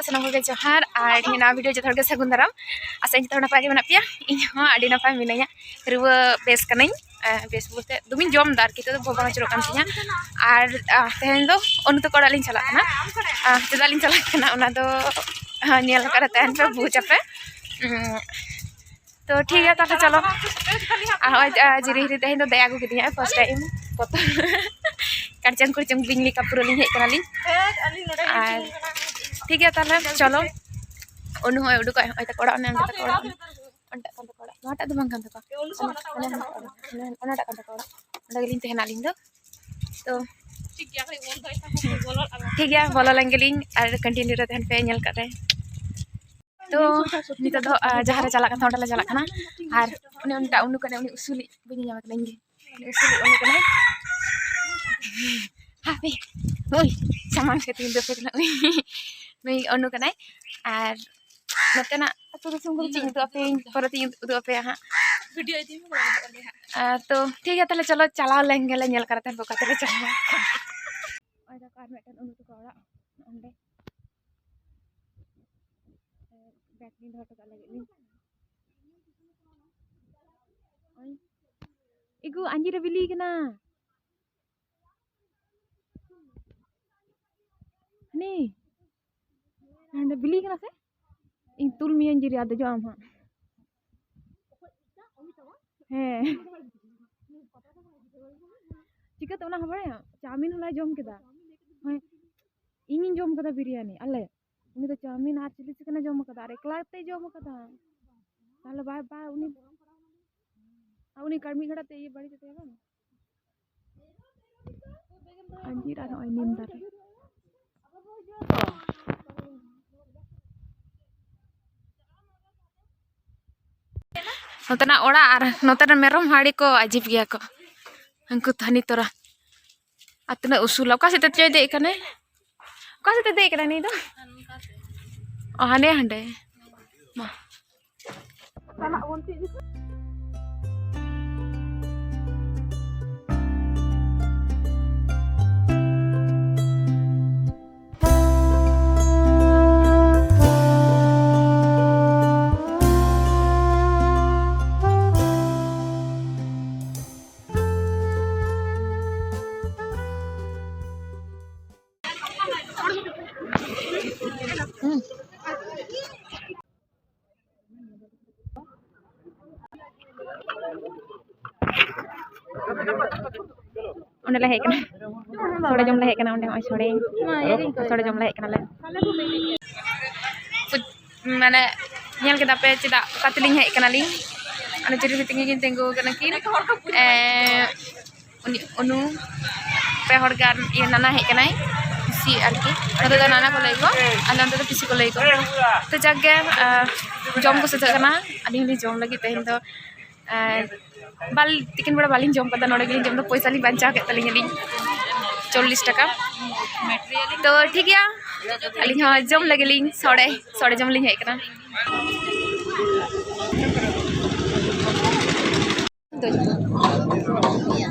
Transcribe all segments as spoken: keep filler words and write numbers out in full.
ᱥᱟᱱᱟᱢ ᱠᱚᱜᱮ ᱡᱚᱦᱟᱨ, ᱟᱨ ᱤᱧᱟᱹᱜ ᱱᱟᱣᱟ ᱵᱷᱤᱰᱤᱭᱳ ᱡᱚᱛᱚ ᱦᱚᱲ ᱜᱮ ᱥᱟᱹᱜᱩᱱ ᱫᱟᱨᱟᱢ᱾ ᱟᱥᱟᱧ ᱡᱚᱛᱚ ᱦᱚᱲ ᱱᱟᱯᱟᱭ ᱜᱮ ᱢᱮᱱᱟᱜ ᱯᱮᱭᱟ᱾ ᱤᱧ ᱦᱚᱸ ᱟᱹᱰᱤ ᱱᱟᱯᱟᱭ ᱢᱤᱱᱟᱹᱧᱟ᱾ ᱨᱩᱣᱟᱹ ᱵᱮᱥ ᱠᱟᱹᱱᱟᱹᱧ, ᱟᱨ ᱵᱮᱥ ᱵᱚᱞᱛᱮ ᱫᱚᱢᱮᱧ ᱡᱚᱢ ᱮᱫᱟ ᱟᱨᱠᱤ, ᱱᱤᱛᱚᱜ ᱫᱚ ᱵᱚᱦᱚᱜ ᱵᱟᱝ ᱟᱹᱪᱩᱨᱚᱜ ᱠᱟᱱ ᱛᱤᱧᱟᱹ᱾ ᱟᱨ ᱟᱨ ᱛᱮᱦᱮᱧ ᱫᱚ ᱚᱱᱩ ᱛᱟᱠᱚ ᱚᱲᱟᱜ ᱞᱤᱧ ᱪᱟᱞᱟᱜ ᱠᱟᱱᱟ᱾ ᱟᱨ ᱪᱮᱫᱟᱜ ᱞᱤᱧ ᱪᱟᱞᱟᱜ ᱠᱟᱱᱟ, ᱚᱱᱟ ᱫᱚ ᱧᱮᱞ ᱟᱠᱟᱫ ᱛᱟᱦᱮᱱ ᱯᱮ, ᱵᱩᱡᱽ ᱟᱯᱮ᱾ ᱩᱸ, ᱛᱚ ᱴᱷᱤᱠ ᱜᱮᱭᱟ, ᱛᱟᱦᱚᱞᱮ ᱪᱚᱞᱚ᱾ ᱟᱨ ᱱᱚᱜᱼᱚᱭ, ᱟᱨ ᱡᱤᱨᱤ ᱦᱤᱨᱤ ᱛᱮᱦᱮᱧ ᱫᱚ ᱫᱟᱭᱟ ᱟᱹᱜᱩ ᱠᱮᱫᱤᱧᱟ first time᱾ ᱵᱚᱛᱚᱨ᱾ ᱠᱟᱲᱪᱟᱝ ᱠᱩᱲᱪᱟᱝ ᱵᱤᱧ ᱞᱮᱠᱟ ᱯᱩᱨᱟᱹ ᱞᱤᱧ ᱦᱮᱡ ᱠᱟᱱᱟᱞᱤᱧ᱾ ᱟᱨ ᱴᱷᱤᱠ ᱜᱮᱭᱟ, ᱛᱟᱦᱚᱞᱮ ᱪᱚᱞᱚ᱾ ᱚᱱᱩ ᱦᱚᱸᱭ ᱩᱰᱩᱠᱚᱜᱼᱟᱭ, ᱦᱚᱸᱜᱼᱚᱭ ᱛᱟᱠᱚ ᱚᱲᱟᱜ, ᱚᱱᱮ ᱚᱸᱰᱮ ᱛᱟᱠᱚ ᱚᱲᱟᱜ, ᱚᱱᱮ ᱚᱸᱰᱮ ᱛᱟᱠᱚ ᱚᱲᱟᱜ, ᱱᱚᱣᱟᱴᱟᱜ ᱫᱚ ᱵᱟᱝ ᱠᱟᱱ ᱛᱟᱠᱚᱣᱟ, ᱚᱱᱮ, ᱚᱱᱮ ᱚᱱᱟᱴᱟᱜ ᱠᱟᱱ ᱛᱟᱠᱚ ᱚᱲᱟᱜ, ᱚᱸᱰᱮ ᱜᱮᱞᱤᱧ ᱛᱟᱦᱮᱱᱟ ᱟᱹᱞᱤᱧ ᱫᱚ᱾ ᱛᱚ ᱴᱷᱤᱠ ᱜᱮᱭᱟ, ᱵᱚᱞᱚ ᱞᱮᱱ ᱜᱮᱞᱤᱧ ᱟᱨ continue ᱨᱮ ᱛᱟᱦᱮᱱ ᱯᱮ, ᱧᱮᱞ ᱠᱟᱜ ᱨᱮ᱾ ᱛᱚ ᱱᱤᱛᱚᱜ ᱫᱚ, ᱟ, ᱡᱟᱦᱟᱸ ᱨᱮ ᱪᱟᱞᱟᱜ ᱠᱟᱱ ᱛᱟᱦᱮᱸ, ᱚᱸᱰᱮ ᱞᱮ ᱪᱟᱞᱟᱜ ᱠᱟᱱᱟ᱾ ᱟᱨ ᱩᱱᱤ ᱚᱱᱴᱟ ᱩᱱᱩ ᱠᱟᱱᱟᱭ, ᱩᱱᱤ ᱩᱥᱩᱞᱤᱡ ᱵᱟᱹᱧ ᱧᱟᱢ ᱠᱟᱱᱟ ᱤᱧ ᱜᱮ᱾ ᱩᱱᱤ ᱩᱥᱩᱞᱤᱡ ᱩᱱᱩ ᱠᱟᱱᱟᱭ᱾ ᱦᱟᱯᱮ, ᱳᱭ, ᱥᱟᱢᱟᱝ ᱥᱮᱫ ᱛᱤᱧ ᱫᱚᱯᱮ ᱠᱟᱱᱟ᱾ ᱩᱭ, ᱱᱩᱭ ᱩᱱᱩ ᱠᱟᱱᱟᱭ᱾ ᱟᱨ ᱱᱚᱛᱮᱱᱟᱜ ᱟᱹᱛᱩ ᱫᱤᱥᱚᱢ ᱠᱚᱫᱚ ᱪᱮᱫ ᱤᱧ ᱩᱫᱩᱜ ᱟᱯᱮᱭᱟᱹᱧ, ᱯᱚᱨᱮ ᱛᱤᱧ ᱩᱫᱩᱜ ᱟᱯᱮᱭᱟ ᱦᱟᱸᱜ᱾ ᱵᱷᱤᱰᱤᱭᱳ ᱤᱫᱤ ᱢᱮ, ᱵᱟᱝ ᱩᱫᱩᱜ ᱟᱞᱮ ᱦᱟᱸᱜ᱾ ᱟᱨ ᱛᱚ ᱴᱷᱤᱠ ᱜᱮᱭᱟ, ᱛᱟᱦᱚᱞᱮ ᱪᱚᱞᱚ ᱪᱟᱞᱟᱣ ᱞᱮᱱ ᱜᱮᱞᱮ, ᱧᱮᱞ ᱠᱟᱨᱮ ᱛᱟᱦᱮᱱ ᱯᱮ ᱚᱠᱟ ᱛᱮᱞᱮ ᱪᱟᱞᱟᱜᱼᱟ᱾ ᱱᱚᱜᱼᱚᱭ ᱫᱟᱠᱟ ᱟᱨ ᱢᱤᱫᱴᱮᱱ ᱩᱱᱩ ᱛᱟᱠᱚ ᱚᱲᱟᱜ ᱚᱸᱰᱮ᱾ ᱵᱮᱜᱽ ᱞᱤᱧ ᱫᱚᱦᱚ ᱦᱚᱴᱚ ᱠᱟᱜ ᱞᱟᱹᱜᱤᱫ ᱞᱤᱧ᱾ ᱳᱭ᱾ ᱤᱜᱩ, ᱟᱸᱡᱤᱨ ᱨᱮ ᱵᱤᱞᱤ ᱠᱟᱱᱟ᱾ ᱦᱟᱹᱱᱤ᱾ ᱦᱟᱸᱰᱮ ᱵᱤᱞᱤ ᱠᱟᱱᱟ ᱥᱮ? ᱤᱧ ᱛᱩᱞ ᱢᱤᱭᱟᱹᱧ ᱡᱤᱨᱤ, ᱟᱨ ᱫᱮᱡᱚᱜ ᱟᱢ ᱦᱟᱸᱜ᱾ ᱦᱮᱸ᱾ ᱪᱤᱠᱟᱹᱛᱮ ᱚᱱᱟ ᱦᱚᱸ ᱵᱟᱲᱟᱭᱟᱢ? ᱪᱟᱣᱢᱤᱱ ᱦᱚᱞᱟᱭ ᱡᱚᱢ ᱠᱮᱫᱟ᱾ ᱦᱮᱸ᱾ ᱤᱧᱤᱧ ᱡᱚᱢ ᱠᱟᱫᱟ ᱵᱤᱨᱭᱟᱱᱤ, ᱟᱞᱮ᱾ ᱩᱱᱤ ᱫᱚ ᱪᱟᱣᱢᱤᱱ ᱟᱨ ᱪᱤᱞᱤ ᱪᱤᱠᱮᱱᱮ ᱡᱚᱢ ᱠᱟᱫᱟ, ᱟᱨ ᱮᱠᱞᱟ ᱛᱮᱭ ᱡᱚᱢ ᱠᱟᱫᱟ᱾ ᱛᱟᱦᱞᱮ ᱵᱟᱭ, ᱵᱟᱭ, ᱩᱱᱤ, ᱟᱨ ᱩᱱᱤ ᱠᱟᱹᱲᱢᱤ ᱜᱷᱟᱲᱟ ᱛᱮ ᱤᱭᱟᱹ ᱵᱟᱹᱲᱤᱡ ᱮᱫ ᱛᱟᱭᱟ ᱵᱟᱝ? ᱟᱸᱡᱤᱨ ᱟᱨ ᱱᱚᱜᱼᱚᱭ ᱱᱤᱢ ᱫᱟᱨᱮ᱾ ᱱᱚᱛᱮᱱᱟᱜ ᱚᱲᱟᱜ ᱟᱨ ᱱᱚᱛᱮᱱᱟᱜ ᱢᱮᱨᱚᱢ ᱦᱟᱹᱲᱤ ᱠᱚ ᱟᱹᱡᱤᱵ ᱜᱮᱭᱟ ᱠᱚ᱾ ᱩᱱᱠᱩ ᱛᱷᱟᱹᱱᱤ ᱛᱚᱨᱟ᱾ ᱟᱨ ᱛᱤᱱᱟᱹᱜ ᱩᱥᱩᱞᱟ᱾ ᱚᱠᱟ ᱥᱮᱫ ᱛᱮ ᱪᱚᱭ ᱫᱮᱡ ᱠᱟᱱᱟᱭ? ᱚᱠᱟ ᱥᱮᱫ ᱛᱮ ᱫᱮᱡ ᱠᱟᱱᱟᱭ ᱱᱩᱭ ᱫᱚ? ᱚ, ᱦᱟᱸᱰᱮ, ᱦᱟᱸᱰᱮ᱾ ᱢᱟ᱾ ᱞᱮ ᱦᱮᱡ ᱠᱟᱱᱟ, ᱥᱚᱲᱮ ᱡᱚᱢ ᱞᱮ ᱦᱮᱡ ᱠᱟᱱᱟ᱾ ᱚᱸᱰᱮ ᱦᱚᱸᱜᱼᱚᱭ ᱥᱚᱲᱮ, ᱥᱚᱲᱮ ᱡᱚᱢ ᱞᱮ ᱦᱮᱡ ᱠᱟᱱᱟᱞᱮ᱾ ᱢᱟᱱᱮ ᱧᱮᱞ ᱠᱮᱫᱟ ᱯᱮ ᱪᱮᱫᱟᱜ ᱚᱠᱟ ᱛᱮᱞᱤᱧ ᱦᱮᱡ ᱠᱟᱱᱟᱞᱤᱧ? ᱚᱱᱮ ᱪᱟᱹᱨᱤ ᱛᱤᱧ ᱠᱤᱱ ᱛᱤᱸᱜᱩ ᱠᱟᱱᱟ ᱠᱤᱱ᱾ ᱮᱸ, ᱩᱱᱤ ᱚᱱᱩ, ᱯᱮ ᱦᱚᱲ ᱜᱟᱱ ᱤᱭᱟᱹ ᱱᱟᱱᱟ ᱦᱮᱡ ᱠᱟᱱᱟᱭ, ᱯᱤᱥᱤ ᱟᱨᱠᱤ, ᱱᱚᱛᱮ ᱫᱚ ᱱᱟᱱᱟ ᱠᱚ ᱞᱟᱹᱭ ᱠᱚ, ᱟᱨ ᱱᱚᱛᱮ ᱫᱚ ᱯᱤᱥᱤ ᱠᱚ ᱞᱟᱹᱭ ᱠᱚ᱾ ᱛᱚ ᱡᱟᱠ ᱜᱮ, ᱟᱸ, ᱡᱚᱢ ᱠᱚ ᱥᱟᱹᱛᱟᱹᱜ ᱠᱟᱱᱟ, ᱟᱹᱞᱤᱧ ᱦᱚᱸᱞᱤᱧ ᱡᱚᱢ ᱞᱟᱹᱜᱤᱫ ᱛᱮᱦᱮᱧ ᱫᱚ᱾ ᱟᱨ ᱵᱟᱞ-, ᱛᱤᱠᱤᱱ ᱵᱮᱲᱟ ᱵᱟᱹᱞᱤᱧ ᱡᱚᱢ ᱠᱟᱫᱟ, ᱱᱚᱰᱮ ᱜᱮᱞᱤᱧ ᱡᱚᱢ ᱫᱟ, ᱯᱚᱭᱥᱟ ᱞᱤᱧ ᱵᱟᱧᱪᱟᱣ ᱠᱮᱫ ᱛᱟᱹᱞᱤᱧᱟ ᱞᱤᱧ ᱪᱚᱞᱞᱤᱥ ᱴᱟᱠᱟ᱾ ᱛᱚ ᱴᱷᱤᱠ ᱜᱮᱭᱟ, ᱟᱹᱞᱤᱧ ᱦᱚᱸ ᱡᱚᱢ ᱞᱟᱹᱜᱤᱫ ᱞᱤᱧ, ᱥᱚᱲᱮ, ᱥᱚᱲᱮ ᱡᱚᱢ ᱞᱤᱧ ᱦᱮᱡ ᱠᱟᱱᱟ᱾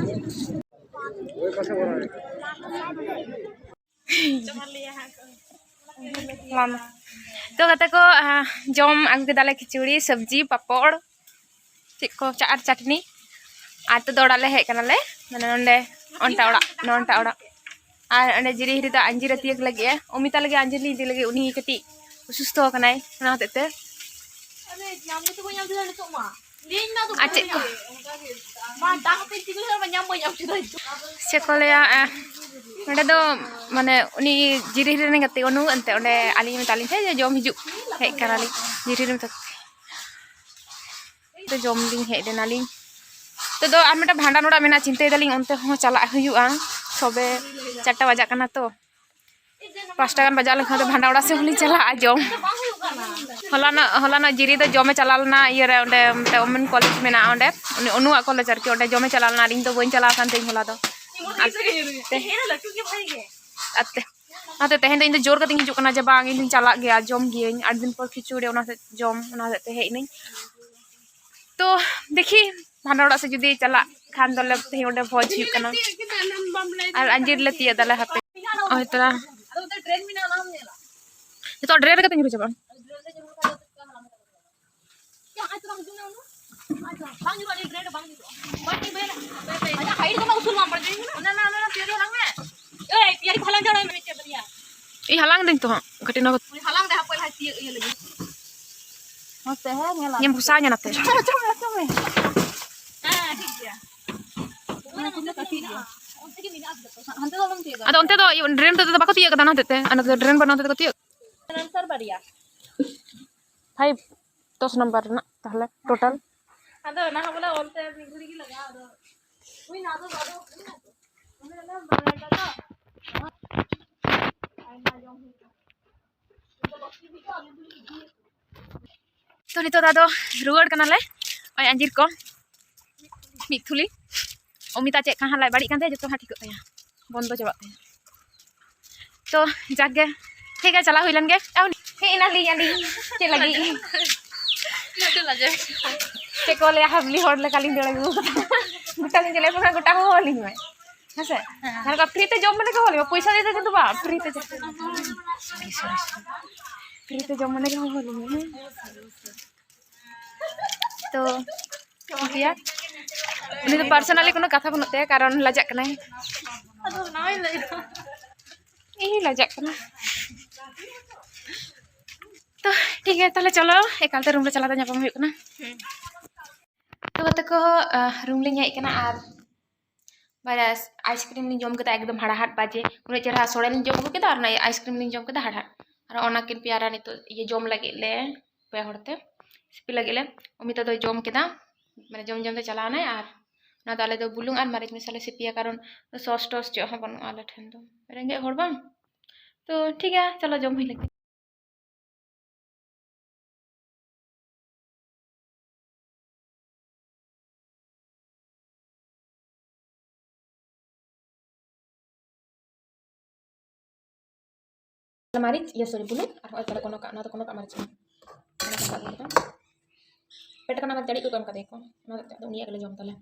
ᱢᱟᱢ᱾ ᱛᱚ ᱜᱟᱛᱮ ᱠᱚ, ᱟᱸ, ᱡᱚᱢ ᱟᱹᱜᱩ ᱠᱮᱫᱟᱞᱮ ᱠᱷᱤᱪᱩᱲᱤ, ᱥᱚᱵᱽᱡᱤ, ᱯᱟᱯᱚᱲ, ᱪᱮᱫ ᱠᱚ, ᱪᱟ ᱟᱨ ᱪᱟᱴᱱᱤ᱾ ᱟᱨ ᱛᱚ ᱚᱲᱟᱜ ᱞᱮ ᱦᱮᱡ ᱠᱟᱱᱟᱞᱮ, ᱢᱟᱱᱮ ᱱᱚᱸᱰᱮ ᱚᱱᱴᱟ ᱚᱲᱟᱜ, ᱱᱚᱱᱴᱟ ᱚᱲᱟᱜ᱾ ᱟᱨ ᱚᱸᱰᱮ ᱡᱤᱨᱤ ᱦᱤᱨᱤ ᱫᱚ ᱟᱸᱡᱤᱨ ᱟᱹᱛᱤᱭᱟᱹ ᱞᱟᱹᱜᱤᱫ ᱮ, ᱚᱢᱤᱛᱟ ᱞᱟᱹᱜᱤᱫ ᱟᱸᱡᱤᱨ ᱞᱤᱧ ᱤᱫᱤ ᱞᱟᱹᱜᱤᱫ, ᱩᱱᱤ ᱠᱟᱹᱴᱤᱡ ᱚᱥᱩᱥᱛᱷᱚ ᱟᱠᱟᱱᱟᱭ, ᱚᱱᱟ ᱦᱚᱛᱮᱡ ᱛᱮ᱾ ᱟᱨ ᱪᱮᱫ ᱠᱚ, ᱪᱮᱫ ᱠᱚ ᱞᱟᱹᱭᱟ, ᱮ, ᱱᱚᱸᱰᱮ ᱫᱚ ᱢᱟᱱᱮ ᱩᱱᱤ ᱡᱤᱨᱤ ᱦᱤᱨᱤ ᱨᱮᱱ ᱜᱟᱛᱮ ᱚᱱᱩ, ᱮᱱᱛᱮ ᱚᱸᱰᱮ ᱟᱹᱞᱤᱧ ᱢᱮᱛᱟᱜ ᱞᱤᱧ ᱛᱟᱦᱮᱸᱫ ᱡᱮ ᱡᱚᱢ ᱦᱤᱡᱩᱜ, ᱦᱮᱡ ᱠᱟᱱᱟᱞᱤᱧ ᱡᱤᱨᱤ ᱦᱤᱨᱤ ᱢᱮᱛᱟ ᱛᱮ ᱡᱚᱢ ᱞᱤᱧ ᱦᱮᱡ ᱞᱮᱱᱟᱞᱤᱧ᱾ ᱱᱤᱛᱚᱜ ᱫᱚ ᱟᱨ ᱢᱤᱫᱴᱟᱝ ᱵᱷᱟᱸᱰᱟᱱ ᱚᱲᱟᱜ ᱢᱮᱱᱟᱜᱼᱟ, ᱪᱤᱱᱛᱟᱹᱭ ᱫᱟᱞᱤᱧ ᱚᱱᱛᱮ ᱦᱚᱸ ᱪᱟᱞᱟᱜ ᱦᱩᱭᱩᱜᱼᱟ᱾ ᱥᱚᱵᱮ ᱪᱟᱨᱴᱟ ᱵᱟᱡᱟᱜ ᱠᱟᱱᱟ ᱛᱚ, ᱯᱟᱸᱪᱴᱟ ᱜᱟᱱ ᱵᱟᱡᱟᱣ ᱞᱮᱱᱠᱷᱟᱱ ᱫᱚ ᱵᱷᱟᱸᱰᱟᱱ ᱚᱲᱟᱜ ᱥᱮᱫ ᱦᱚᱸᱞᱤᱧ ᱪᱟᱞᱟᱜᱼᱟ ᱡᱚᱢ᱾ ᱦᱚᱞᱟᱱᱚᱜ, ᱦᱚᱞᱟᱱᱚᱜ ᱡᱤᱨᱤ ᱫᱚ ᱡᱚᱢᱮ ᱪᱟᱞᱟᱣ ᱞᱮᱱᱟ ᱤᱭᱟᱹ ᱨᱮ, ᱚᱸᱰᱮ ᱢᱤᱫᱴᱟᱝ ᱣᱩᱢᱮᱱ ᱠᱚᱞᱮᱡᱽ ᱢᱮᱱᱟᱜᱼᱟ ᱚᱸᱰᱮ, ᱩᱱᱤ ᱚᱱᱩᱣᱟᱜ ᱠᱚᱞᱮᱡᱽ ᱟᱨᱠᱤ, ᱚᱸᱰᱮ ᱡᱚᱢᱮ ᱪᱟᱞᱟᱣ ᱞᱮᱱᱟ᱾ ᱟᱨ ᱤᱧ ᱫᱚ ᱵᱟᱹᱧ ᱪᱟᱞᱟᱣ ᱟᱠᱟᱱ ᱛᱤᱧ ᱦᱚᱞᱟ ᱫᱚ᱾ ᱟᱨ ᱛᱮ-, ᱟᱨ ᱛᱮ-, ᱛᱮᱦᱮᱧ ᱫᱚ ᱤᱧ ᱫᱚ ᱡᱳᱨ ᱠᱟᱛᱮᱧ ᱦᱤᱡᱩᱜ ᱠᱟᱱᱟ ᱡᱮ ᱵᱟᱝ, ᱤᱧ ᱫᱚᱧ ᱪᱟᱞᱟᱜ ᱜᱮᱭᱟ, ᱡᱚᱢ ᱜᱤᱭᱟᱹᱧ ᱟᱹᱰᱤ ᱫᱤᱱ ᱯᱚᱨ ᱠᱷᱤᱪᱩᱲᱤ, ᱚᱱᱟ ᱦᱚᱛᱮᱡ ᱡᱚᱢ, ᱚᱱᱟ ᱦᱚᱛᱮᱡ ᱛᱮ ᱦᱮᱡ ᱮᱱᱟᱹᱧ᱾ ᱛᱚ ᱫᱮᱠᱷᱤ ᱵᱷᱟᱸᱰᱟᱱ ᱚᱲᱟᱜ ᱥᱮᱫ ᱡᱩᱫᱤ ᱪᱟᱞᱟᱜ ᱠᱷᱟᱱ ᱫᱚᱞᱮ, ᱛᱮᱦᱮᱧ ᱚᱸᱰᱮ ᱵᱷᱚᱡᱽ ᱦᱩᱭᱩᱜ ᱠᱟᱱᱟ᱾ ᱟᱨ ᱟᱸᱡᱤᱨ ᱞᱮ ᱛᱤᱭᱳᱜ ᱫᱟᱞᱮ ᱦᱟᱯᱮ᱾ ᱦᱳᱭ ᱛᱚᱨᱟ᱾ ᱡᱚᱛᱚ ᱰᱨᱮᱱ ᱨᱮᱜᱮ ᱛᱚ ᱧᱩᱨᱩ ᱪᱟᱵᱟᱜᱼᱟ᱾ ᱤᱧ ᱦᱟᱞᱟᱝ ᱫᱟᱹᱧ ᱛᱚ ᱦᱟᱸᱜ ᱠᱟᱹᱴᱤᱡ ᱱᱚᱣᱟ ᱠᱚ᱾ ᱦᱟᱞᱟᱝ ᱫᱟᱭ, ᱦᱟᱯᱳᱭ ᱞᱟᱦᱟ ᱛᱤᱭᱟᱹᱜ ᱤᱭᱟᱹ ᱞᱟᱹᱜᱤᱫ᱾ ᱦᱮᱸ, ᱧᱮᱞ ᱵᱷᱚᱥᱟᱣ ᱧᱮᱞ ᱟᱛᱮ᱾ ᱦᱮᱸ, ᱴᱷᱤᱠ ᱜᱮᱭᱟ᱾ ᱚᱱᱟ ᱠᱚᱫᱚ ᱠᱟᱹᱴᱤᱡ ᱜᱮᱭᱟ᱾ ᱦᱟᱱᱛᱮ ᱫᱚ ᱟᱞᱚᱢ ᱛᱤᱭᱳᱜᱟ᱾ ᱟᱫᱚ ᱚᱱᱛᱮ ᱫᱚ ᱤᱭᱟᱹ, ᱰᱨᱮᱱ ᱛᱮᱫᱚ ᱵᱟᱠᱚ ᱛᱤᱭᱳᱜ ᱠᱟᱫᱟ, ᱚᱱᱟ ᱦᱚᱛᱮᱡ ᱛᱮ᱾ ᱚᱱᱟ ᱫᱚ ᱰᱨᱮᱱ ᱵᱟᱹᱱᱩᱜ, ᱚᱱᱛᱮ ᱫᱚᱠᱚ ᱛᱤᱭᱳᱜ᱾ ᱟᱱᱥᱟᱨ ᱵᱟᱨᱭᱟ᱾ ᱯᱷᱟᱭᱤᱵᱷ, ᱫᱚᱥ ᱱᱟᱢᱵᱟᱨ ᱨᱮᱱᱟᱜ ᱛᱟᱦᱚᱞᱮ ᱴᱳᱴᱟᱞ᱾ ᱟᱫᱚ ᱚᱱᱟ ᱦᱚᱸ ᱵᱚᱞᱮ ᱚᱞ ᱛᱮ ᱢᱤᱫ ᱜᱷᱟᱹᱲᱤ ᱜᱮ ᱞᱟᱜᱟᱜᱼᱟ, ᱟᱫᱚ ᱦᱩᱭᱱᱟ, ᱟᱫᱚ, ᱟᱫᱚ, ᱟᱫᱚ ᱚᱱᱟ ᱵᱟᱨᱭᱟ ᱫᱚ ᱟᱭᱢᱟ ᱡᱚᱢ ᱦᱩᱭᱩᱜᱼᱟ᱾ ᱛᱚ, ᱱᱤᱛᱚᱜ ᱫᱚ ᱟᱫᱚ ᱨᱩᱣᱟᱹᱲ ᱠᱟᱱᱟᱞᱮ᱾ ᱱᱚᱜᱼᱚᱭ ᱟᱸᱡᱤᱨ ᱠᱚ ᱢᱤᱫ ᱛᱷᱩᱞᱤ᱾ ᱚᱢᱤᱛᱟ ᱪᱮᱫ ᱠᱟᱦᱟᱸ ᱞᱟᱡ ᱵᱟᱹᱲᱤᱡ ᱠᱟᱱ ᱛᱟᱭᱟ, ᱡᱚᱛᱚ ᱦᱟᱸᱜ ᱴᱷᱤᱠᱚᱜ ᱛᱟᱭᱟ, ᱵᱚᱱᱫᱚ ᱪᱟᱵᱟᱜ ᱛᱟᱭᱟ᱾ ᱛᱚ, ᱡᱟᱠ ᱜᱮ, ᱴᱷᱤᱠ ᱜᱮ, ᱪᱟᱞᱟᱣ ᱦᱩᱭ ᱞᱮᱱ ᱜᱮ᱾ ᱟᱨ ᱦᱮᱡ ᱮᱱᱟᱞᱤᱧ ᱟᱹᱞᱤᱧ, ᱪᱮᱫ ᱞᱟᱹᱜᱤᱫ? ᱞᱟᱹᱴᱩ ᱞᱟᱡᱟᱣ᱾ ᱪᱮᱫ ᱠᱚ ᱞᱟᱹᱭᱟ, ᱦᱟᱵᱞᱤ ᱦᱚᱲ ᱞᱮᱠᱟᱞᱤᱧ ᱫᱟᱹᱲ ᱟᱹᱜᱩ ᱠᱟᱫᱟ᱾ ᱜᱚᱴᱟ ᱞᱤᱧ ᱪᱟᱞᱟᱜ ᱠᱟᱱᱟ, ᱜᱚᱴᱟ ᱦᱚᱦᱚ ᱟᱹᱞᱤᱧ ᱢᱮ᱾ ᱦᱮᱸ ᱥᱮ? ᱦᱮᱸ᱾ ᱟᱨ ᱱᱚᱝᱠᱟ ᱯᱷᱨᱤ ᱛᱮ ᱡᱚᱢ ᱢᱟᱱᱮ ᱜᱮ ᱦᱚᱦᱚ ᱟᱹᱞᱤᱧ ᱢᱮ, ᱯᱚᱭᱥᱟ ᱫᱤᱭᱮ ᱫᱚ ᱠᱤᱱᱛᱩ ᱵᱟᱝ, ᱯᱷᱨᱤ ᱛᱮ ᱡᱚᱢ᱾ ᱯᱷᱨᱤ ᱛᱮ ᱡᱚᱢ ᱢᱟᱱᱮ ᱜᱮ ᱦᱚᱦᱚ ᱟᱹᱞᱤᱧ ᱢᱮ, ᱦᱮᱸ? ᱛᱚ, ᱴᱷᱤᱠ ᱜᱮᱭᱟ᱾ ᱩᱱᱤ ᱫᱚ ᱯᱟᱨᱥᱚᱱᱟᱞᱤ ᱠᱳᱱᱳ ᱠᱟᱛᱷᱟ ᱵᱟᱹᱱᱩᱜ ᱛᱟᱭᱟ, ᱠᱟᱨᱚᱱ ᱞᱟᱡᱟᱜ ᱠᱟᱱᱟᱭ᱾ ᱟᱫᱚ ᱚᱱᱟ ᱦᱚᱸᱭ ᱞᱟᱹᱭ ᱫᱟ᱾ ᱤᱧ ᱞᱟᱡᱟᱜ ᱠᱟᱱᱟ᱾ ᱛᱚ, ᱴᱷᱤᱠ ᱜᱮᱭᱟ, ᱛᱟᱦᱞᱮ ᱪᱚᱞᱚ, ᱮᱠᱟᱞᱛᱮ ᱨᱩᱢ ᱨᱮ ᱪᱟᱞᱟᱣ ᱠᱟᱛᱮ ᱧᱟᱯᱟᱢ ᱦᱩᱭᱩᱜ ᱠᱟᱱᱟ᱾ ᱦᱩᱸ᱾ ᱛᱚ, ᱜᱟᱛᱮ ᱠᱚ, ᱟᱦ, ᱨᱩᱢ ᱞᱤᱧ ᱦᱮᱡ ᱠᱟᱱᱟ ᱟᱨ ᱵᱟᱨᱭᱟ ᱟᱭᱤᱥᱠᱨᱤᱢ ᱞᱤᱧ ᱡᱚᱢ ᱠᱮᱫᱟ, ᱮᱠᱫᱚᱢ ᱦᱟᱲᱦᱟᱫ ᱵᱟᱡᱮ᱾ ᱩᱱᱟᱹᱜ ᱪᱮᱦᱨᱟ ᱥᱚᱲᱮ ᱞᱤᱧ ᱡᱚᱢ ᱟᱹᱜᱩ ᱠᱮᱫᱟ ᱟᱨ ᱚᱱᱟ ᱟᱭᱤᱥᱠᱨᱤᱢ ᱞᱤᱧ ᱡᱚᱢ ᱠᱮᱫᱟ, ᱦᱟᱲᱦᱟᱫ᱾ ᱟᱨ ᱚᱱᱟ ᱠᱤᱱ ᱯᱮᱭᱟᱨᱟ ᱱᱤᱛᱚᱜ ᱤᱭᱟᱹ ᱡᱚᱢ ᱞᱟᱹᱜᱤᱫ ᱞᱮ, ᱯᱮ ᱦᱚᱲ ᱛᱮ ᱥᱤᱯᱤ ᱞᱟᱹᱜᱤᱫ ᱞᱮ᱾ ᱚᱢᱤᱛᱟ ᱫᱚᱭ ᱡᱚᱢ ᱠᱮᱫᱟ, ᱢᱟᱱᱮ ᱡᱚᱢ ᱡᱚᱢ ᱛᱮ ᱪᱟᱞᱟᱣ ᱮᱱᱟᱭ᱾ ᱟᱨ ᱚᱱᱟ ᱫᱚ ᱟᱞᱮ ᱫᱚ ᱵᱩᱞᱩᱝ ᱟᱨ ᱢᱟᱹᱨᱤᱪ ᱢᱮᱥᱟ ᱞᱮ ᱥᱤᱯᱤᱭᱟ, ᱠᱟᱨᱚᱱ ᱥᱚᱥ ᱴᱚᱥ ᱪᱮᱫ ᱦᱚᱸ ᱵᱟᱹᱱᱩᱜᱼᱟ ᱟᱞᱮ ᱴᱷᱮᱱ ᱫᱚ, ᱨᱮᱸᱜᱮᱡ ᱦᱚᱲ ᱵᱟᱝ᱾ ᱛᱚ ᱴᱷᱤᱠ ᱜᱮᱭᱟ, ᱪᱚᱞᱚ ᱡᱚᱢ ᱦᱩᱭ ᱞᱮᱜᱮ᱾ ᱢᱟᱹᱨᱤᱪ, ᱤᱭᱟᱹ, ᱥᱚᱨᱤ, ᱵᱩᱞᱩᱝ ᱟᱨ ᱦᱚᱸᱜᱼᱚᱭ ᱛᱟᱦᱞᱮ ᱠᱚᱱᱚᱠᱟ, ᱱᱚᱣᱟ ᱫᱚ ᱠᱚᱱᱚᱠᱟ ᱢᱟᱹᱨᱤᱪ ᱠᱟᱱᱟ᱾ ᱚᱱᱟ ᱠᱚ ᱥᱟᱵ ᱠᱟᱛᱮ ᱯᱮᱴ ᱠᱟᱱᱟ, ᱟᱵᱟᱨ ᱡᱟᱹᱲᱤ ᱠᱚ ᱮᱢ ᱠᱟᱫᱮᱭᱟᱠᱚ, ᱚᱱᱟ ᱫᱚ ᱩᱱᱤᱭᱟᱜ ᱜᱮᱞᱮ ᱡᱚᱢ ᱛᱟᱞᱮ᱾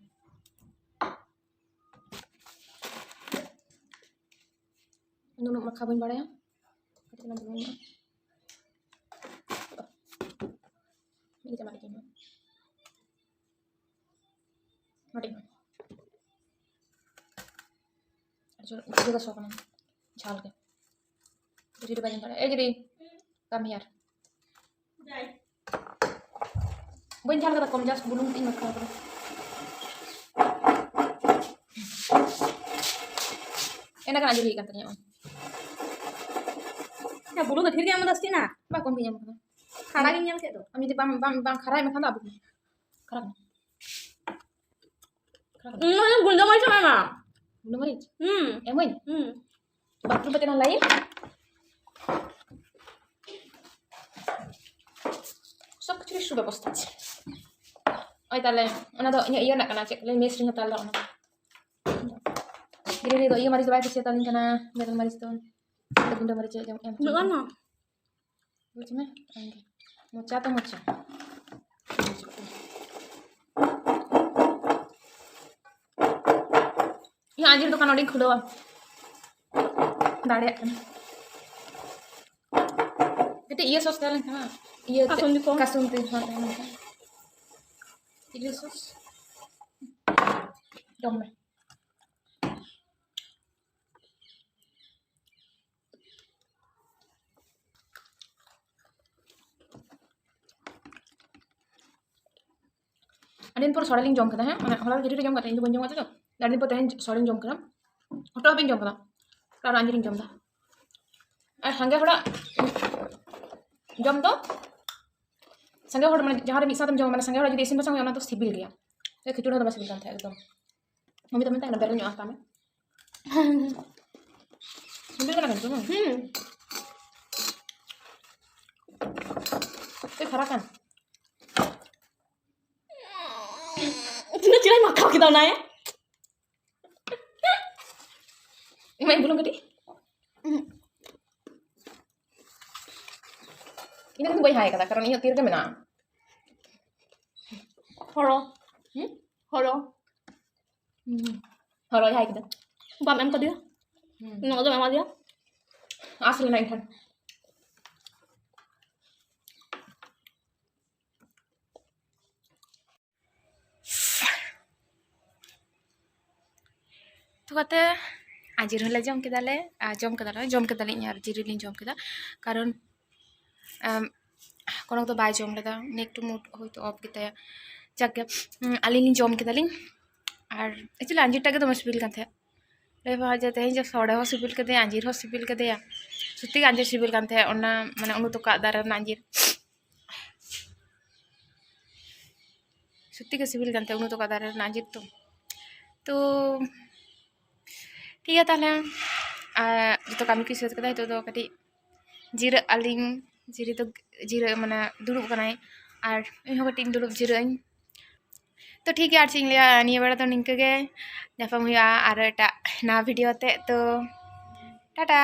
ᱤᱧ ᱫᱚ ᱩᱱᱟᱹᱜ ᱢᱟᱠᱷᱟ ᱵᱟᱹᱧ ᱵᱟᱲᱟᱭᱟ, ᱠᱟᱹᱴᱤᱡ ᱪᱟᱞᱟᱝ ᱵᱩᱞᱩᱝ ᱧᱚᱜ᱾ ᱢᱤᱫ ᱪᱟᱢᱟᱪ ᱜᱮ᱾ ᱱᱚᱰᱮ ᱦᱚᱸ᱾ ᱟᱹᱰᱤ ᱡᱳᱨ ᱤᱭᱟᱹ ᱜᱮ ᱥᱚ ᱠᱟᱱᱟ, ᱡᱷᱟᱞ ᱜᱮ᱾ ᱡᱩᱫᱤ ᱵᱟᱹᱧ ᱫᱟᱲᱮᱭᱟᱜᱼᱟ, ᱮ ᱡᱩᱫᱤ, come here. ᱵᱟᱹᱧ ᱡᱷᱟᱞ ᱠᱟᱫᱟ, ᱠᱚᱢ just ᱵᱩᱞᱩᱝ ᱛᱮᱧ ᱢᱟᱠᱷᱟᱣ ᱠᱟᱫᱟ᱾ ᱮᱸᱰᱮ ᱠᱷᱟᱱ ᱟᱸᱡᱮᱫ ᱦᱩᱭ ᱟᱠᱟᱱ ᱛᱤᱧᱟᱹ ᱱᱚᱜᱼᱚᱭ᱾ ᱦᱮᱸ, ᱵᱩᱞᱩᱝ ᱫᱚ ᱰᱷᱮᱨ ᱜᱮ ᱮᱢ ᱮᱫᱟ ᱥᱮ ᱪᱮᱫ ᱱᱟ? ᱵᱟ, ᱠᱚᱢ ᱜᱮᱧ ᱮᱢ ᱠᱟᱫᱟ᱾ ᱠᱷᱟᱨᱟ ᱜᱤᱧ ᱧᱮᱞ ᱠᱮᱫ ᱫᱚ᱾ ᱟᱢ ᱡᱩᱫᱤ ᱵᱟᱢ, ᱵᱟᱢ, ᱵᱟᱢ ᱠᱷᱟᱨᱟ ᱮᱢ ᱠᱷᱟᱱ ᱫᱚ ᱟᱵᱚ ᱠᱷᱟᱨᱟ ᱠᱟᱱᱟ᱾ ᱠᱷᱟᱨᱟ ᱠᱟᱱᱟ᱾ ᱤᱧ ᱫᱚ ᱜᱩᱸᱰᱟᱹ ᱢᱟᱹᱨᱤᱪ ᱮᱢ ᱮᱢᱟ᱾ ᱜᱩᱸᱰᱟᱹ ᱢᱟᱹᱨᱤᱪ? ᱦᱩᱸ᱾ ᱮᱢᱟᱹᱧ? ᱦᱩᱸ᱾ ᱵᱟᱛᱷᱨᱩᱢ ᱯᱮ ᱪᱟᱞᱟᱣ ᱞᱟᱹᱭᱤᱱ᱾ ᱥᱚᱵ ᱠᱤᱪᱷᱩ ᱥᱩᱵᱮᱵᱚᱥᱛᱷᱟ ᱟᱪᱷᱮ᱾ ᱳᱭ ᱛᱟᱦᱞᱮ, ᱚᱱᱟ ᱫᱚ ᱤᱧᱟᱹᱜ ᱤᱭᱟᱹ ᱨᱮᱱᱟᱜ ᱠᱟᱱᱟ, ᱪᱮᱫ ᱠᱚ ᱞᱟᱹᱭᱟ, ᱢᱮᱥ ᱨᱤᱧ ᱦᱟᱛᱟᱣ ᱞᱮᱫᱟ ᱚᱱᱟ᱾ ᱜᱤᱨᱤ ᱫᱚ ᱤᱭᱟᱹ ᱢᱟᱹᱨᱤᱪ ᱫᱚ ᱵᱟᱭ ᱠᱩᱥᱤᱭᱟᱛᱟᱞᱤᱧ ᱠᱟᱱᱟ, ᱵᱮᱨᱮᱞ ᱢᱟᱹᱨᱤᱪ ᱫᱚ᱾ ᱜᱩᱸᱰᱟᱹ ᱢᱟᱹᱨᱤᱪ ᱮ ᱡᱚᱢ ᱮᱢ ᱦᱚᱪᱚ ᱵᱩᱡᱽ ᱢᱮ, ᱚᱱᱠᱟ᱾ ᱢᱚᱪᱟ ᱛᱚ ᱢᱚᱪᱟ᱾ ᱤᱧ ᱟᱸᱡᱤᱨ ᱫᱚᱠᱟᱱ ᱚᱸᱰᱮᱧ ᱠᱷᱩᱞᱟᱹᱣᱟ᱾ ᱫᱟᱲᱮᱭᱟᱜ ᱠᱟᱱᱟ᱾ ᱠᱟᱹᱴᱤᱡ ᱤᱭᱟᱹ ᱥᱚᱥ ᱛᱟᱦᱮᱸ ᱞᱮᱱ ᱠᱷᱟᱱ, ᱤᱭᱟᱹ ᱠᱟᱥᱩᱱᱫᱤ ᱠᱚ᱾ ᱠᱟᱥᱩᱱᱫᱤ ᱦᱚᱸ ᱛᱟᱦᱮᱸ ᱞᱮᱱ ᱠᱷᱟᱱ᱾ ᱪᱤᱞᱤ ᱥᱚᱥ? ᱡᱚᱢ ᱢᱮ᱾ ᱟᱹᱰᱤ ᱫᱤᱱ ᱯᱚᱨ ᱥᱚᱲᱮ ᱞᱤᱧ ᱡᱚᱢ ᱠᱮᱫᱟ, ᱦᱮᱸ, ᱢᱟᱱᱮ ᱦᱚᱞᱟ ᱫᱚ ᱡᱚᱢ ᱠᱟᱛᱮ, ᱤᱧ ᱫᱚ ᱵᱟᱹᱧ ᱡᱚᱢ ᱠᱟᱫᱟ ᱛᱚ᱾ ᱟᱹᱰᱤ ᱫᱤᱱ ᱯᱚᱨ ᱛᱮᱦᱮᱧ ᱥᱚᱲᱮᱧ ᱡᱚᱢ ᱠᱮᱫᱟ᱾ ᱦᱚᱴᱚᱜ ᱦᱟᱹᱵᱤᱧ ᱡᱚᱢ ᱠᱮᱫᱟ᱾ ᱟᱨ ᱟᱸᱡᱤᱨᱤᱧ ᱡᱚᱢ ᱮᱫᱟ᱾ ᱡᱚᱢ ᱫᱚ ᱥᱟᱸᱜᱮ ᱦᱚᱲ, ᱢᱟᱱᱮ, ᱡᱟᱦᱟᱸ ᱨᱮ ᱢᱤᱫ ᱥᱟᱶᱛᱮᱢ ᱡᱚᱢᱟ, ᱢᱟᱱᱮ, ᱥᱟᱸᱜᱮ ᱦᱚᱲ ᱡᱩᱫᱤ ᱤᱥᱤᱱ ᱵᱟᱥᱟᱝ ᱦᱩᱭᱩᱜᱼᱟ, ᱚᱱᱟ ᱫᱚ ᱥᱤᱵᱤᱞ ᱜᱮᱭᱟ᱾ ᱥᱮ ᱠᱷᱤᱪᱩᱲᱤ ᱦᱚᱸ ᱫᱚᱢᱮ ᱥᱤᱵᱤᱞ ᱠᱟᱱ ᱛᱟᱦᱮᱸᱫ ᱮᱠᱫᱚᱢ᱾ ᱢᱚᱢᱤ ᱫᱚ ᱢᱮᱛᱟᱭ ᱠᱟᱱᱟ, "ᱵᱮᱨᱮᱞ ᱧᱚᱜ ᱦᱟᱛᱟᱣ ᱢᱮ᱾" ᱥᱤᱵᱤᱞ ᱠᱟᱱᱟ ᱠᱤᱱᱛᱩ, ᱦᱩᱸ᱾ ᱦᱩᱸ᱾ ᱥᱮ ᱠᱷᱟᱨᱟ ᱠᱟᱱ᱾ ᱛᱤᱱᱟᱹᱜ ᱪᱮᱦᱨᱟᱭ ᱢᱟᱠᱷᱟᱣ ᱠᱮᱫᱟ ᱚᱱᱟ, ᱮ? ᱮᱢᱟᱭ ᱵᱩᱞᱩᱝ ᱠᱟᱹᱴᱤᱡ᱾ ᱤᱧ ᱫᱚ ᱵᱟᱹᱧ ᱦᱟᱭ ᱠᱟᱫᱟ, ᱠᱟᱨᱚᱱ ᱤᱧᱟᱹᱜ ᱛᱤ ᱨᱮᱜᱮ ᱢᱮᱱᱟᱜᱼᱟ᱾ ᱦᱚᱲᱚ᱾ ᱦᱩᱸ? ᱦᱚᱲᱚ᱾ ᱦᱩᱸ᱾ ᱦᱚᱲᱚᱭ ᱦᱟᱭ ᱠᱮᱫᱟ᱾ ᱵᱟᱢ ᱮᱢ ᱠᱟᱫᱮᱭᱟ? ᱦᱩᱸ᱾ ᱱᱚᱣᱟ ᱫᱚᱢ ᱮᱢᱟ ᱫᱮᱭᱟ? ᱟᱸᱥ ᱞᱮᱱᱟ ᱤᱧ ᱴᱷᱮᱱ᱾ ᱛᱚ ᱠᱟᱛᱮ ᱟᱸᱡᱤᱨ ᱦᱚᱸᱞᱮ ᱡᱚᱢ ᱠᱮᱫᱟᱞᱮ, ᱟᱨ ᱡᱚᱢ ᱠᱮᱫᱟᱞᱮ, ᱡᱚᱢ ᱠᱮᱫᱟᱞᱤᱧ ᱟᱨ ᱡᱤᱨᱟᱹ ᱞᱤᱧ ᱡᱚᱢ ᱠᱮᱫᱟ, ᱠᱟᱨᱚᱱ, ᱟᱢ, ᱠᱚᱱᱚᱠ ᱫᱚ ᱵᱟᱭ ᱡᱚᱢ ᱞᱮᱫᱟ, ᱱᱮᱠᱴᱩ ᱢᱩᱰ ᱦᱚᱭᱛᱳ ᱚᱯᱷ ᱜᱮᱛᱟᱭᱟ᱾ ᱡᱟᱠ ᱜᱮ, ᱩᱸ, ᱟᱹᱞᱤᱧ ᱞᱤᱧ ᱡᱚᱢ ᱠᱮᱫᱟᱞᱤᱧ, ᱟᱨ actually ᱟᱸᱡᱤᱨ ᱴᱟᱜ ᱜᱮ ᱫᱚᱢᱮ ᱥᱤᱵᱤᱞ ᱠᱟᱱ ᱛᱟᱦᱮᱸᱫ᱾ ᱞᱟᱹᱭ ᱢᱟ ᱡᱮ ᱛᱮᱦᱮᱧ ᱡᱮ ᱥᱚᱲᱮ ᱦᱚᱸ ᱥᱤᱵᱤᱞ ᱠᱮᱫᱮᱭᱟ, ᱟᱸᱡᱤᱨ ᱦᱚᱸ ᱥᱤᱵᱤᱞ ᱠᱮᱫᱮᱭᱟ, ᱥᱚᱛᱛᱤ ᱜᱮ ᱟᱸᱡᱤᱨ ᱥᱤᱵᱤᱞ ᱠᱟᱱ ᱛᱟᱦᱮᱸᱫ, ᱚᱱᱟ ᱢᱟᱱᱮ ᱩᱱᱩ ᱛᱟᱠᱚᱣᱟᱜ ᱫᱟᱨᱮ ᱨᱮᱱᱟᱜ ᱟᱸᱡᱤᱨ᱾ ᱥᱚᱛᱛᱤ ᱜᱮ ᱥᱤᱵᱤᱞ ᱠᱟᱱ ᱛᱟᱦᱮᱸᱫ ᱩᱱᱩ ᱛᱟᱠᱚᱣᱟᱜ ᱫᱟᱨᱮ ᱨᱮᱱᱟᱜ ᱟᱸᱡᱤᱨ ᱫᱚ᱾ ᱛᱚ ᱴᱷᱤᱠ ᱜᱮᱭᱟ ᱛᱟᱦᱚᱞᱮ, ᱟᱨ ᱡᱚᱛᱚ ᱠᱟᱹᱢᱤ ᱠᱚ ᱥᱟᱹᱛ ᱠᱟᱫᱟ, ᱱᱤᱛᱚᱜ ᱫᱚ ᱠᱟᱹᱴᱤᱡ ᱡᱤᱨᱟᱹᱜ ᱟᱹᱞᱤᱧ᱾ ᱡᱤᱨᱟᱹ ᱫᱚ ᱡᱤᱨᱟᱹ ᱢᱟᱱᱮ ᱫᱩᱲᱩᱵ ᱠᱟᱱᱟᱭ, ᱟᱨ ᱤᱧ ᱦᱚᱸ ᱠᱟᱹᱴᱤᱡ ᱤᱧ ᱫᱩᱲᱩᱵ ᱡᱤᱨᱟᱹᱜ ᱟᱹᱧ᱾ ᱛᱚ ᱴᱷᱤᱠ ᱜᱮᱭᱟ, ᱟᱨ ᱪᱮᱫ ᱤᱧ ᱞᱟᱹᱭᱟ, ᱱᱤᱭᱟᱹ ᱵᱮᱲᱟ ᱫᱚ ᱱᱤᱝᱠᱟᱹ ᱜᱮ᱾ ᱧᱟᱯᱟᱢ ᱦᱩᱭᱩᱜᱼᱟ ᱟᱨᱚ ᱮᱴᱟᱜ ᱱᱟᱣᱟ ᱵᱷᱤᱰᱤᱭᱳ ᱟᱛᱮ᱾ ᱛᱚ ᱴᱟᱴᱟ᱾